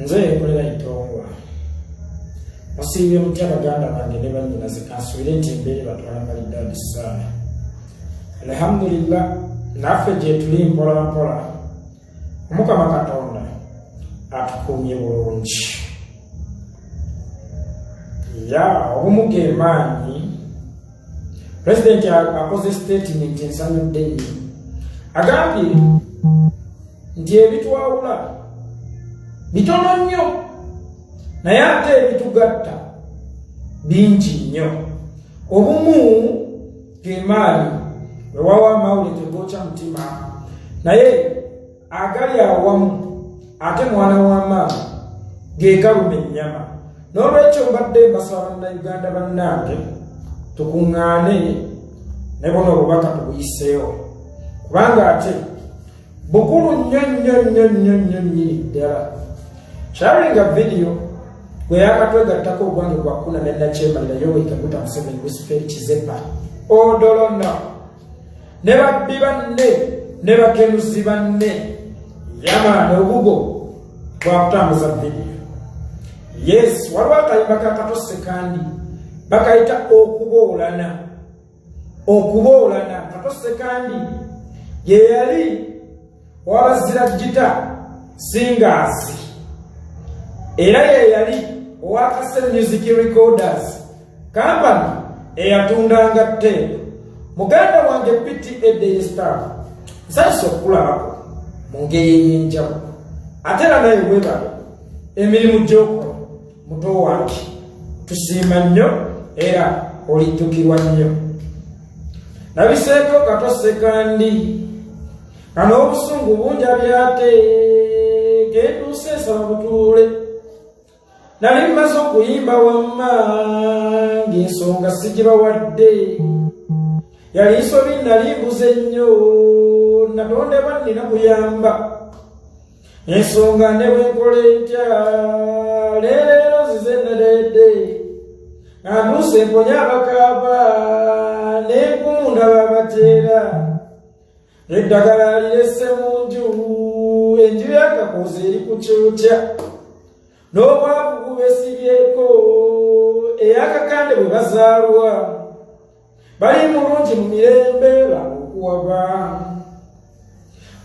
Nze yekolera Itongwa. Musiibye mutya baganda bange ne bannyinaze? Kansuubire nti embeera ebatwala malidaadi ssaala. Alhamdulillah, naffe gye tuli mpola mpola. Omukama Katonda atukuumye bulungi. Ya obumu ge maanyi. Pulezidenti akoze sitatimenti ensanyudde nnyo. Agambye nti ebitwawula bitono nnyo naye ate ebitugatta bingi nnyo. Obumu ge maanyi. Wewawo amawulire tegookya mutima, naye agali awamu ate mwana wa maama ge galuma ennyama. N'olwekyo mbadde mbasaba Bannayuganda bannange tukuŋŋaane ne buno obubaka tubuyiseewo, kubanga ate bukulu nnyo nnyo nnyo nnyo nnyo nnyini ddala. Sharinga vidiyo gwe yakatwegattako ogwange gwa kkuna ne Nakyemalira Yoweri Kaguta Museveni Luciferi Kizepa Odolona ne babbi banne ne bakenuzi banne yamaani obugo bwakutambuza vidiyo. Yes, waliwo akayimba ka Kato Ssekandi bakayita Okuboolana. Okuboolana, Kato Ssekandi ye yali owabazira gita singers, era ye yali owakase Music Recorders Company eyatundanga tape. Muganda wange PTA Daily Star, nsanyusa okukulabako mu ngeri ey'enjawulo, ate era naye weebale emirimu gy'okola. Muto wange, tusiima nnyo era olijjukirwa nnyo. Nabiseeko Kato Ssekandi nga n'obusungu bunjabyate genduuse nsaba butuule. Nali mmaze okuyimba wamma ng'ensonga sigibawadde, yali nsobi, nali mbuze nnyo. Natondebwa nnina kuyamba ensonga ne bwenkola entya. Leero nzize neredde nga ntuuse mponye abakaaba n'enkunda babateera. Eddagala lirese mu nju, enju y'akakozi eri ku kyokya n'obwavu bubesibyeko. Eyakakande bwe bazaalwa bali mulungi mu mirembe laba okuwaba.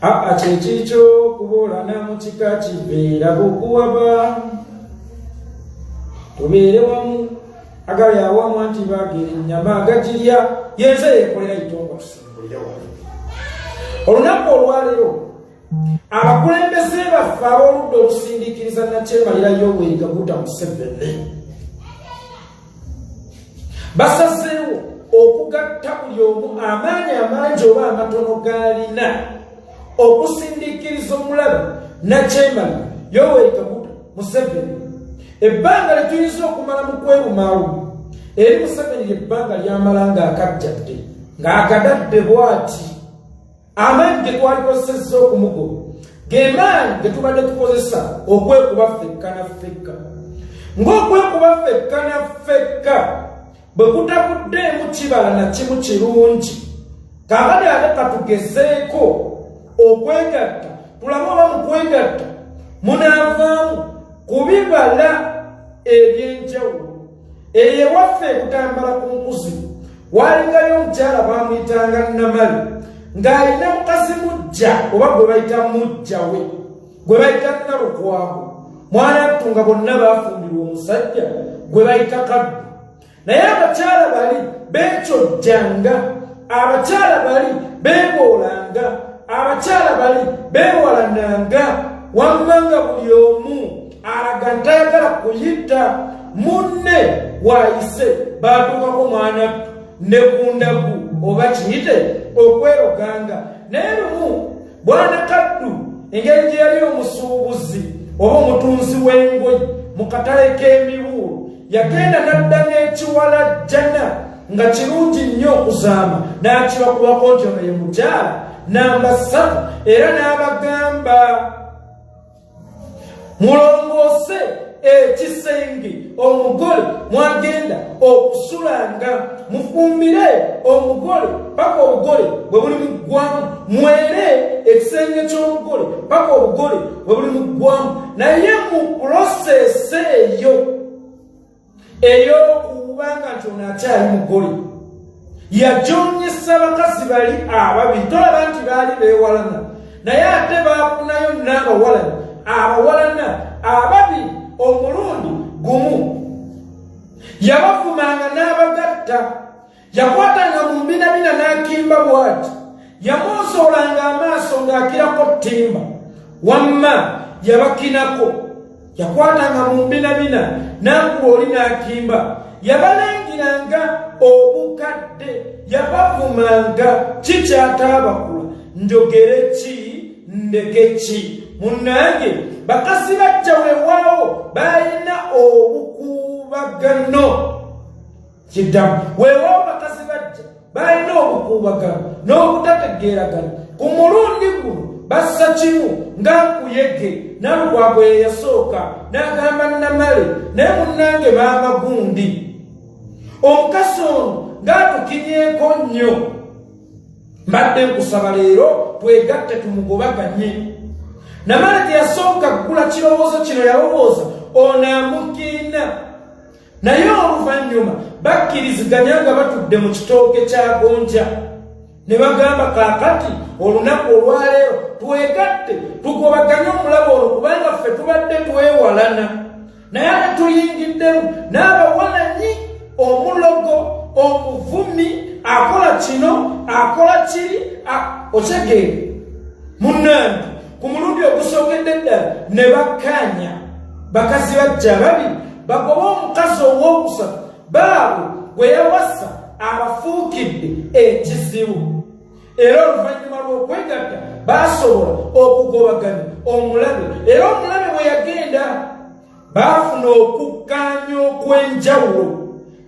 Aa, kyekikyo kuboolana mu kika kibeera bukuwaba. Tubeere wamu, agali awamu anti bagera ennyama agagirya. Yenze yekolera Itongwa. Tusimbulire wano olunaku olwaleero. Abakulembeze baffe ab'oludda olusindiikiriza Nakyemalira Yoweri Kaguta Museveni basazeewo okugatta buli omu amaanyi amangi oba amatono g'alina okusindiikiriza omulabe Nakyemalira Yoweri Kaguta Museveni. Ebbanga lyetuyinza okumala mu kwerumaaluma eri Museveni lyebbanga lyamala ng'akajjadde ng'akadadde bw'ati. Amaanyi ge twalikozesezza okumugoba ge maanyi ge tubadde tukozesa okwekuba ffekka na ffekka. Ng'okwekuba ffekka na ffekka bwe kutavuddeemu kibala na kimu kirungi, kaakati ate katugezeeko okwegatta, tulabe oba mu kwegatta munaavaamu ku bibala ebyenjawulo. Eyo ewaffe ekutambala ku nkuzi walingayo omukyala bamuyitanga Namali, ng'alina mukazi mujja oba gwe bayita mujja we gwe bayita Nalukwago. Mwana ttu nga bonna bafumbirwa omusajja gwe bayita Kaddu, naye abakyala bali beekyojjanga, abakyala bali beeboolanga, abakyala bali beewalananga. Wamma nga buli omu alaga ntayagala kuyita munne waayise. Baatuukako mwana ttu ne ku ndagu oba kiyite okweroganga. Naye lumu bwana Kaddu, engeri gye yali omusuubuzi oba omutunzi w'engoye mu katale k'emibuulo, yagenda n'adda n'ekiwalajjana nga kirungi nnyo okuzaama, n'akibakubako nti ono ye mukyala namba 3, era n'abagamba, "Mulongoose ekisenge omugole mwagenda okusulanga. Mufumbire omugole paka obugole bwe buli muggwamu, mwere ekisenge ky'omugole paka obugole bwe buli muggwamu. Naye mu pulosesi eyo ey'okubanga nti ono akyali mugole, yajonyesa bakazi bali ababiri. Tolaba nti baali beewalana, naye ate baafunayo n'abawalana abawalana ababiri omulundi gumu. Yabavumanga n'abagatta, yakwatanga mu mbinabina n'akimba bw'ati, yamwosoolanga amaaso ng'akirako ttimba, wamma yabakinako. Yakwatanga mu mbinabina n'akuba oli n'akimba, yabalangiranga obukadde, yabavumanga. Kikyataabakula, njogere ki ndeke ki? Munnange, bakazi bajja weewaawo balina obukuubagano. Kiddamu, weewaawo bakazi bajja balina obukuubagano n'obutategeeragana. Ku mulundi guno bassa kimu nga nkuyege. Nalukwago ye yasooka n'agamba Namale, naye munnange maama gundi omukazi ono ng'atukinyeeko nnyo, mbadde nkusaba leero twegatte tumugobaganye. Namale teyasooka kugula kirowoozo kino, yalowooza ono amukiina, naye oluvannyuma bakkiriziganya nga batudde mu kitooke kya gonja ne bagamba, kaakati olunaku olwaleero twegatte tugobaganye omulabo olwo, kubanga ffe tubadde twewalana, naye ate tuyingiddemu n'abawalanyi, omulogo, omuvumi, akola kino akola kiri. Otegeere munnange, ku mulundi ogusookedde ddala ne bakkaanya bakazi bajja babiri bagobe omukazi owookusatu baabwe gwe yawasa abafuukidde ekizibu. Era oluvannyuma lw'okwegatta baasobola okugobaganya omulabe, era omulabe bwe yagenda baafuna okukkaanya okw'enjawulo.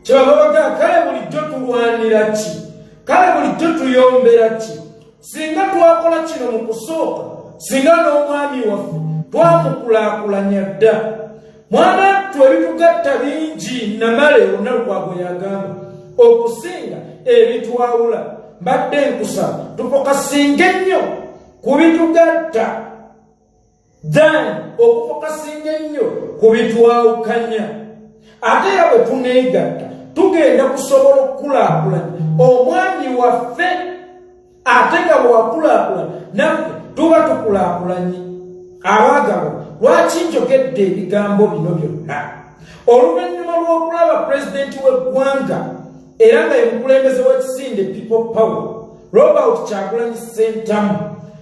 Kyebava bagamba, kale bulijjo tulwanira ki? Kale bulijjo tuyombera ki? Singa twakola kino mu kusooka, singa n'omwami waffe twamukulaakulanya dda. Mwana ttu ebitugatta bingi, Namale Nalukwago yagamba, okusinga ebitwawula. Mbadde nkusaba tufokasinge nnyo ku bitugatta than okufokasinga ennyo ku bitwawukanya. Ate era bwe tuneegatta tugenda kusobola okukulaakulanya omwami waffe, ate nga bwewakulaakulanya naffe tuba tukulaakulanye. Abaagalwa, lwaki njogedde ebigambo bino byonna? Oluvannyuma lw'okulaba pulezidenti w'eggwanga era nga ye mukulembeze w'ekisinde People Power, Robert Kyagulanyi Ssentamu,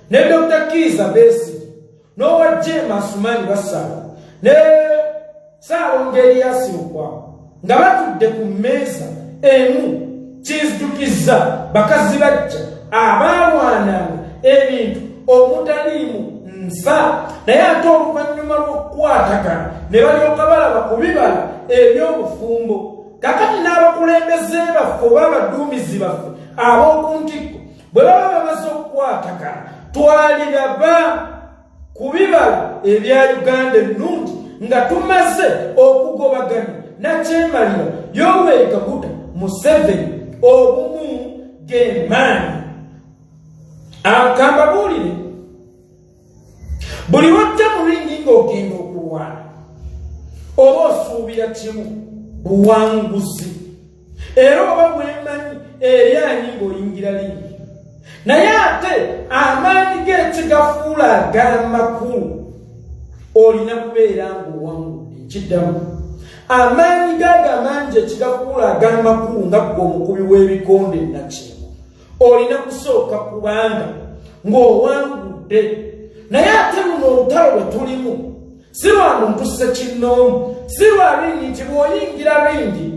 ne Dr Kiiza Besigye, n'owa Jema Asumani Basala, ne Ssaalongo Erias Lukwago nga batudde ku mmeeza emu, kinzijukizza bakazi bajja abaalwananga ebintu omutaliimu nsa, naye ate oluvannyuma lw'okukwatagana ne balyoka balaba ku bibala eby'obufumbo. Kakati n'abakulembeze baffe oba abaduumizi baffe ab'oku ntikko bwe baba bamaze okukwatagana, twaliraba ku bibala ebya Uganda ennungi nga tumaze okugobaganya nakyemalira Yoweri Kaguta Museveni. Obumu ge maanyi. Kambabuulire, buli lwojja mu ringi ng'ogenda okulwana oba osuubira kimu, buwanguzi, era oba bwemanyi eryanyi ng'oyingira ringi. Naye ate amaanyi g'ekigafuula ag'amakulu olina kubeera ng'owangudde. Nkiddamu, amaanyi gaago amangi ekigafuula ag'amakulu nga ggwe omukubi w'ebikonde Nakingu olina kusooka kubanga ng'owangudde. Naye ate luno olutalo lwe tulimu si lwa muntu ssekinnoomu, si lwa ringi nti bw'oyingira ringi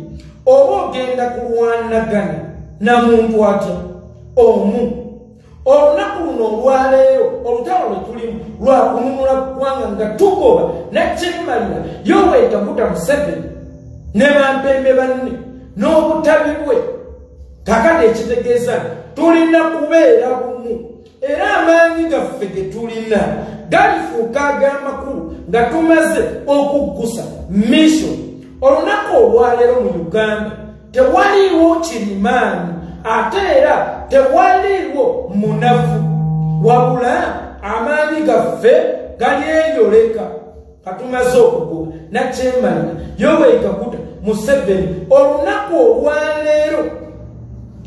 oba ogenda kulwanagana na muntu atya omu. Olunaku luno olwaleero olutalo lwe tulimu lwa kununula ggwanga nga tugoba nakyemalira Yoweri Kaguta Museveni ne bampembe banne n'obutabi bwe. Kakati ekitegeeza tulina kubeera bumu, Era amaanyi gaffe ge tulina galifuuka ag'amakulu nga tumaze okuggusa mission. Olunaku olwaleero mu Uganda tewaliiwo kirimaanyi, ate era tewaliiwo munafu, wabula amaanyi gaffe galyeyoleka nga tumaze okugoba Nakyemalira Yoweri Kaguta Museveni. Olunaku olwaleero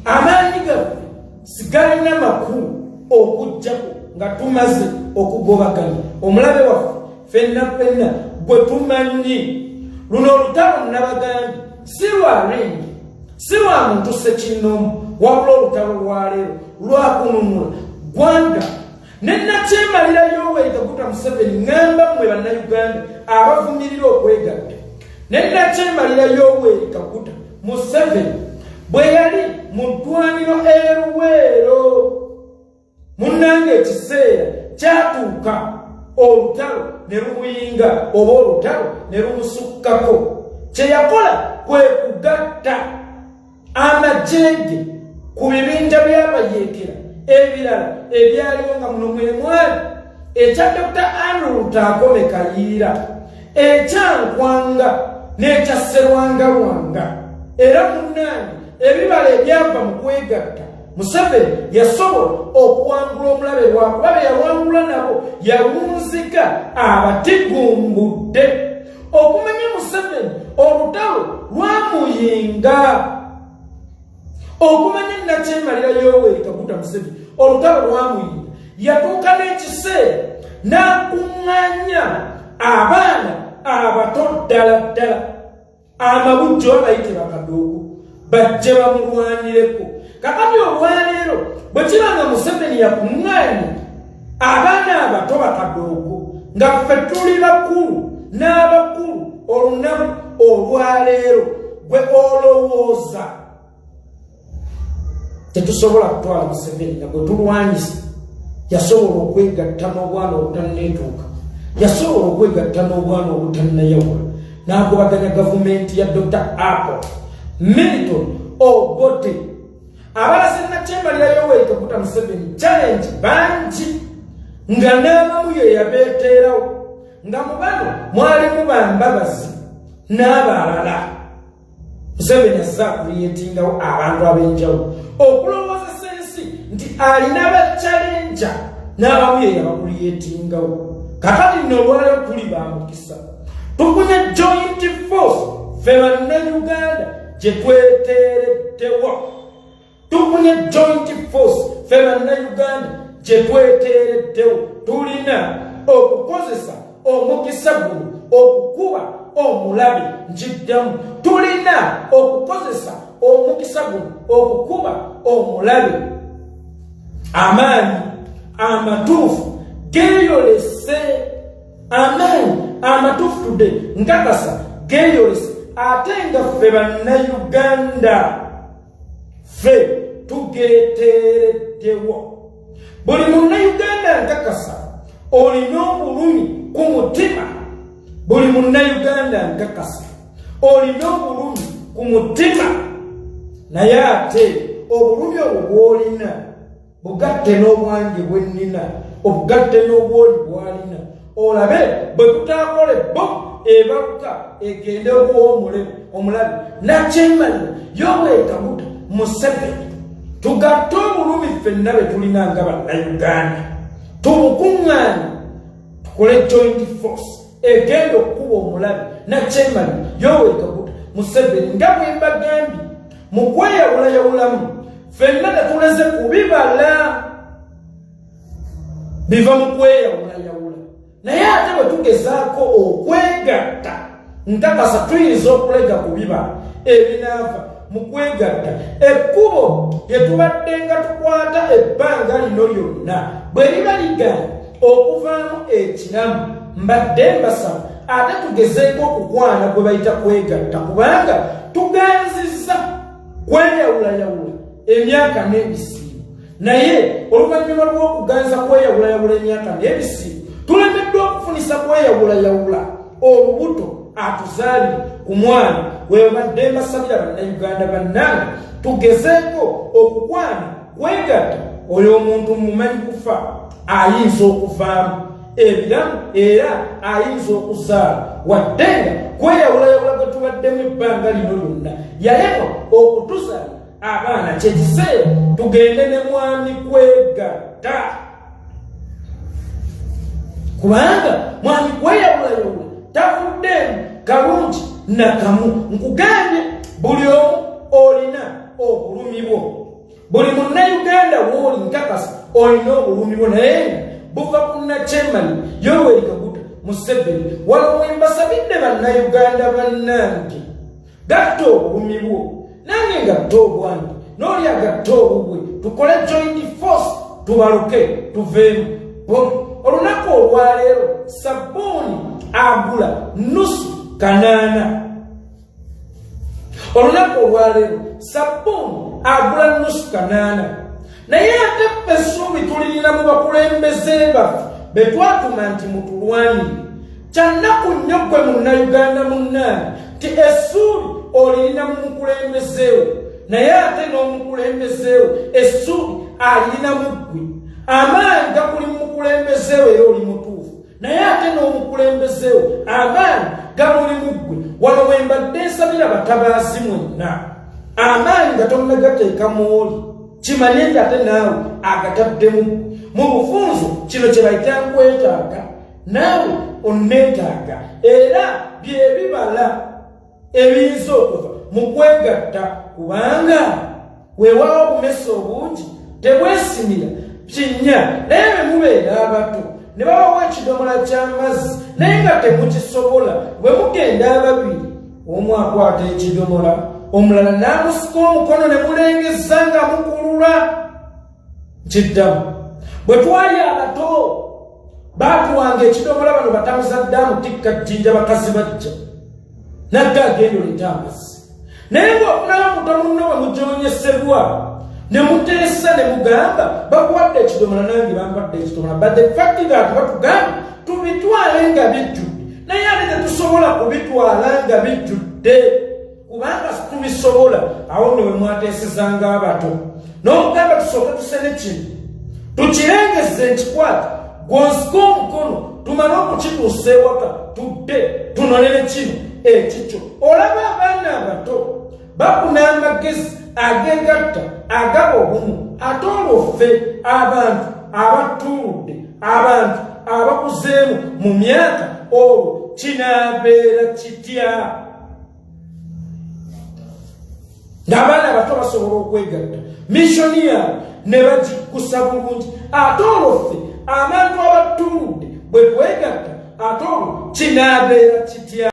amaanyi gaffe sigalina makulu okuggyako nga tumaze okugobaganya omulabe waffe ffenna ffenna gwe tumanyi. Luno olutalo nabagambye si lwa ringi, si lwa muntu ssekinnoomu, wabula olutalo lwaleero lwakununula ggwanga. Ne Nakyemalira Yoweri Kaguta Museveni, ŋŋamba mmwe Bannayuganda abavumirira okwegatta, ne Nakyemalira Yoweri Kaguta Museveni bwe yali mu ddwaniro e Luweero, munnange ekiseera kyatuuka olutalo ne lumuyinga oba olutalo ne lumusukkako. Kye yakola kwe kugatta amagye ge ku bibinja by'abayeekera ebirala ebyaliwo, nga muno mwe mwali ekya Dr. Andrew Lutaakome Kayiira, ekya Nkwanga n'ekya Sserwangalwanga. Era munnange ebibala ebyava mu kwegatta, Museveni yasobola okuwangula omulabe, lwakuba be yawangula nabo yawunzika abatigumbudde. Okumanya Museveni olutalo lwamuyinga, okumanya Nakyemalira Yoweri Kaguta Museveni olutalo lwamuyinga, yatuuka n'ekiseera n'akuŋŋaanya abaana abato ddala ddala, amabujjo abayite bakadoogo, bajje bamulwanireko. Kakati olwaleero bwe kiba nga Museveni yakuŋŋaanya abaana abato bakadoogo, nga ffe tuli bakulu n'abakulu, olunaku olwaleero gwe olowooza tetusobola kutwala Museveni nga gwe tulwanyisa? Yasobola okwegatta n'obwana obutanneetuuka, yasobola okwegatta n'obwana obutannayawula n'agobaganya gavumenti ya Dr. Apple Milton Obote. Abalase Nakyemalira Yoweri Kaguta Museveni challenge bangi, nga n'abamu ye yabeeteerawo, nga mu bano mwalimu bambabazi n'abalala. Museveni azze akuliyetingawo abantu ab'enjawulo okulowoozesa ensi nti alina bachallenja, n'abamu ye yabakuliyetingawo. Kakati nno olwaleero tuli ba mukisa, tufunye joint force ffe Bannayuganda gye tweteereddewo. Tufunye joint force ffe Bannayuganda gye tweteereddewo. Tulina okukozesa omukisa guno okukuba omulabe. Nkiddamu, tulina okukozesa omukisa guno okukuba omulabe. Amaanyi amatuufu geeyolese, amaanyi amatuufu tudde nkakasa geeyolese, ate nga ffe Bannayuganda ffe tugeeteereddewo. Buli Munnayuganda nkakasa olina obulumi ku mutima, buli Munnayuganda nkakasa olina obulumi ku mutima, naye ate obulumi obwo bw'olina bugatte n'obwange bwe nnina, obugatte n'obwoli bw'alina, olabe bwe tutaakola ebbomu ebaluka egende okuwa omulabe Nakyemalira Yoweri Kaguta Museveni. Tugatte obulumi ffenna be tulina nga Bannayuganda, tubukuŋŋaanye, tukole joint force egenda okukuba omulabe Nakyemalira Yoweri Kaguta Museveni. Nga bwe mbagambye, mu kweyawulayawulamu ffenna tetuleze ku bibala biva mu kweyawulayawula, naye ate bwe tugezaako okwegatta, nkakasa tuyinza okulega ku bibala ebinaava mu kwegatta. Ekkubo lye tubadde nga tukwata ebbanga lino lyonna bwe liba ligaana okuvaamu ekiramu, mbadde mbasaba ate tugezeeko okukwana gwe bayita kwegatta, kubanga tuganzizza kweyawulayawula emyaka n'ebisiibo, naye oluvannyuma lw'okuganza kweyawulayawula emyaka n'ebisiibo, tulemeddwa okufunisa kweyawulayawula olubuto atuzaalire ku mwana. Webadde mbasabira Bannayuganda bannange, tugezeeko okukwana kwegatta. Oyo omuntu mumanyi kufa, ayinza okuvaamu ebiramu era ayinza okuzaala, wadde nga kweyawulayawula gwe tubaddemu ebbanga lino lyonna yalema okutuzaala abaana. Kyekiseera tugende ne mwami kwegatta, kubanga mwami kweyawulayawula tavuddeemu kalungi nakamu. Nkugambye, buli omu olina obulumi bwo, buli munnayuganda wooli nkakasa olina obulumi bwo, naye buva ku nakyemali Yoweri Kaguta Museveni. Wano wembasabidde bannayuganda bannange, gatta obulumi bwo, nange ngatta obwange, n'oli agatta obubwe, tukole joint force, tubaluke tuveemu. Olunaku olwaleero sabbuuni agula nusu 800. Olunaku olwaleero sabbuuni agula nusu 800. Naye ate ffe essuubi tulirina mu bakulembeze baffe be twatuma nti mutulwanire. Kyannaku nnyo ggwe munnayuganda munnange nti essuubi olirina mu mukulembezeewo, naye ate n'omukulembezeewo essuubi alirina mu ggwe. Amaanyi gakuli mu mukulembezeewo era oli mutuufu, naye ate n'omukulembezeewo amaanyi gamuli mu ggwe. Wano we mbadde nsabira batabaazi mwenna, amaanyi nga tonnagateeka mu oli, kimanye nti ate naawe agataddemu. Mu bufunzo kino kye bayita nkwetaaga, naawe onneetaaga, era byebibala ebiyinza okuva mu kwegatta, kubanga weewaawo obumese obungi tebwesimira kinnya. Naye bwe mubeera abato ne babawa ekidomola ky'amazzi naye nga temukisobola, bwe mugenda ababiri, omu akwata ekidomola omulala n'amusika omukono ne mulengeza nga mukulula. Nkiddamu, bwe twali abato baatuwanga ekidomola, bano batamuza ddaamu tikka jjinja bakazi bajja nagga agenda oleeta amazzi, naye ng'ofunayo muto munno bwe mujoonyesebwa ne muteesa ne mugamba bakuwadde ekidomola, nange bampadde ekidomola, but the fact that batugamba tubitwale nga bijjudde, naye ate tetusobola kubitwala nga bijjudde kubanga tubisobola. Awo nno we mwateesezanga abato n'omugamba tusooke tusene kino tukirengeze, nkikwata gwonsika omukono tumale okukituusa ewaka, tudde tunonere kino ekikyo. Olaba abaana abato bakuna amagezi agegatta agaba obumu, ate olwo ffe abantu abatuuludde, abantu abakuzeemu mu myaka, olwo kinaabeera kitya ng'abaana abato basobola okwegatta mission yaabwe ne bagikusa bulungi, ate olwo ffe abantu abatuuludde bwe twegatta, ate olwo kinaabeera kitya?